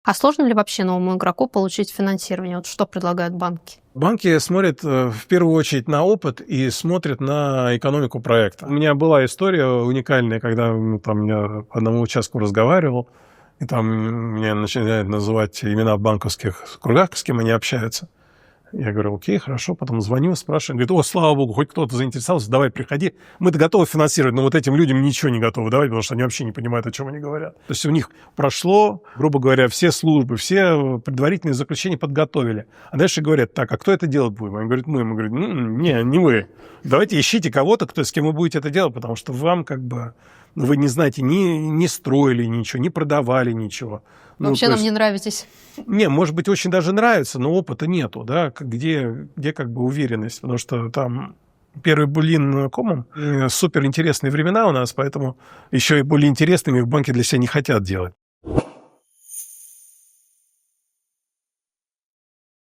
А сложно ли вообще новому игроку получить финансирование? Вот что предлагают банки? Банки смотрят в первую очередь на опыт и смотрят на экономику проекта. У меня была история уникальная, когда я по одному участку разговаривал, и там меня начинают называть имена в банковских кругах, с кем они общаются. Я говорю, окей, хорошо. Потом звоню, спрашиваю. Говорит, о, слава богу, хоть кто-то заинтересовался, давай, приходи. Мы-то готовы финансировать, но вот этим людям ничего не готовы давать, потому что они вообще не понимают, о чем они говорят. То есть у них прошло, грубо говоря, все службы, все предварительные заключения подготовили. А дальше говорят, так, а кто это делать будет? Они говорят, мы. Мы говорим, не вы. Давайте ищите кого-то, с кем вы будете это делать, потому что вам вы не знаете, не строили ничего, не продавали ничего. Вообще нам не нравитесь. Не, может быть, очень даже нравится, но опыта нету, да, где уверенность, потому что там первый блин комом, суперинтересные времена у нас, поэтому еще и более интересными их банки для себя не хотят делать.